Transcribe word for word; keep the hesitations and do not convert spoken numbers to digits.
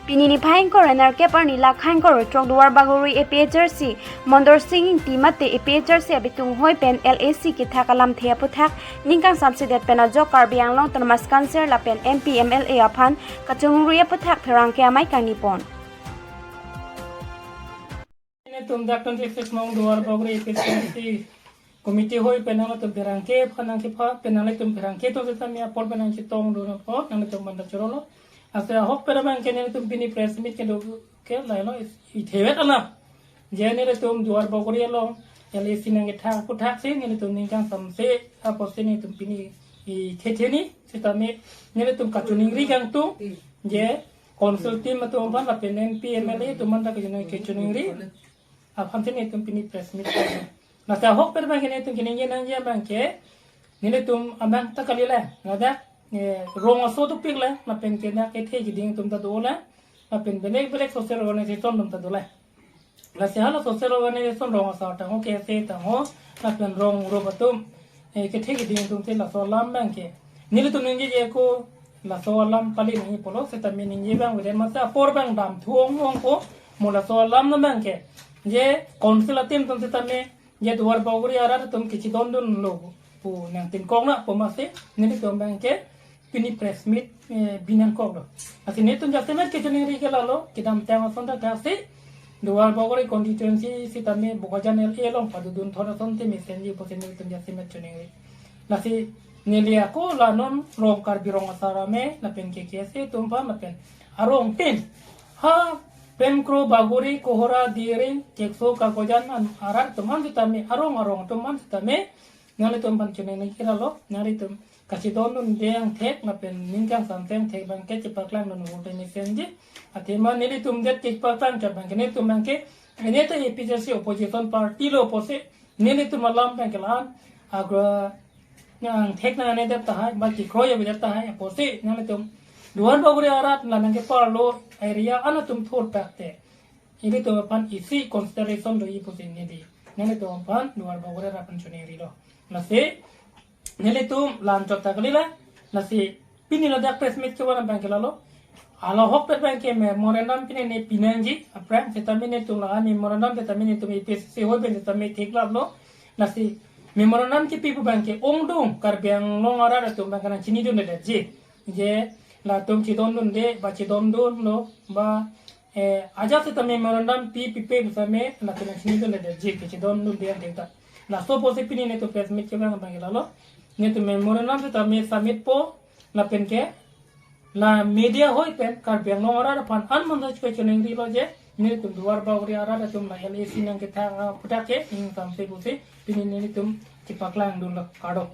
Pini niphai ingkoi ra nerkep arni lak ingkoi ra throk Duarbagori A P H L C Mondor Sing Ingti mate A P H L C abitung hoi pen L A C kethak alamthe aputhak ning kangsamsedet pen ajok Karbi Anglong Autonomous Council lapen M P M L A aphan kachoningri aputhak pherangke amei kangni pon. Netum dak twenty-six nong Duarbagori A P H L C committee hoi pen nangtum pherangke aphan nangkepha pen nangtum pherangke atum sitame apor pen nangchetongdun apot nangtum banda chorolo. Lasi ahok pen abang ke netum pini press meet kedo ke lahelo, isi thevet alam. Je netum Duarbagori along L A C nangkethak aputhak si netum ning kangsamse apotsi netum pini i thetheni sitame netum kachoningri kangtung je council team atum aphan lapen M P M L A atum aphan ta kachoningri aphan si netum pini press meet. Lasi ahok pen abang ke netum keningje nangji abang ke netum abang ta kali le, ladak, eh, rong aso dopik le, lapen ke dak kethe kiding atum ta dolo, lapen belek belek social organization atum ta dolo. Lasi hala social organization rong asar tangho, K S A tangho, lapen rong rup atum, eh, kethe kiding atum si laso alam abang ke nelitum ningje je ko laso alam pali nangji pulo sitame ningje abang veden masa apor abang damthu ong ong ko mo laso alam abang ke je council atum atum sitame je Duarbagori arat atum kachidondunlo pu nangtingkok nangpo masi nelitum abang ke pini press meet, eh, binangkoklo. Lasi netum jasemet kachoningri ke lahelo, kedamtang ason ta thaksi Duarbagori constituency sitame Bokajan L A along padodun thot ason te mesenji pusi netum jasemet choningri. Lasi neli ako la non rong Karbi Rong Asar Amei lapen K K S A atum aphan lapen arong tin ha Pemkro, Bagori, Kohora, Diring, Kekso, Kakojan an arat atum aphan sitame arong arong atum aphan sitame nanglitum aphan choningri ke lahelo, nanglitum kachidondunde angthek lapen ning kangsamse angthek abang ke chepaklangdun vote mesenji. Athema nelitum det kepaklang chot abang ke netum abang ke ene ta A P H L C opposition party lo pusi nelitum alam abang ke la-an agra nangthek nangnedet tahai, ba kekroi avedet tahai apotsi nanglitum Duarbagori arat la nangkeparlo area an atum thurthak te ilitum aphan isi consideration doji pusi neli nanglitum aphan Duarbagori arat aphan choningrilo. Lasi nelitum la-an chot ta kali le. Lasi pini ladak press meet kevan abang ke lahelo. Hala ahok pen abang ke memorandum pini ne pinangji aphrang sitame netum la memorandum sitame netum A P H L C hoi pen sitame theklaplo. Lasi memorandum kepi pu abang ke ongdung Karbi Anglong arat atum abang ke nangchinidundedetji. Je latum chidondunde ba chidondunlo ba, eh, ajat sitame memorandum pi pipe pu sitame latum nangchinidundedetji kachidondunde angthek ta. Laso pusi pini netum press meet kevan abang ke lahelo. Netum memorandum sitame submit po lapen ke la media hoi pen Karbi Anglong arat aphan an manjak kachiningri lo je netum Duarbagori arat atum la L A C nangkethak aputhak ke ning kangsamse pusi pini netum chepaklangdunlo, kardom.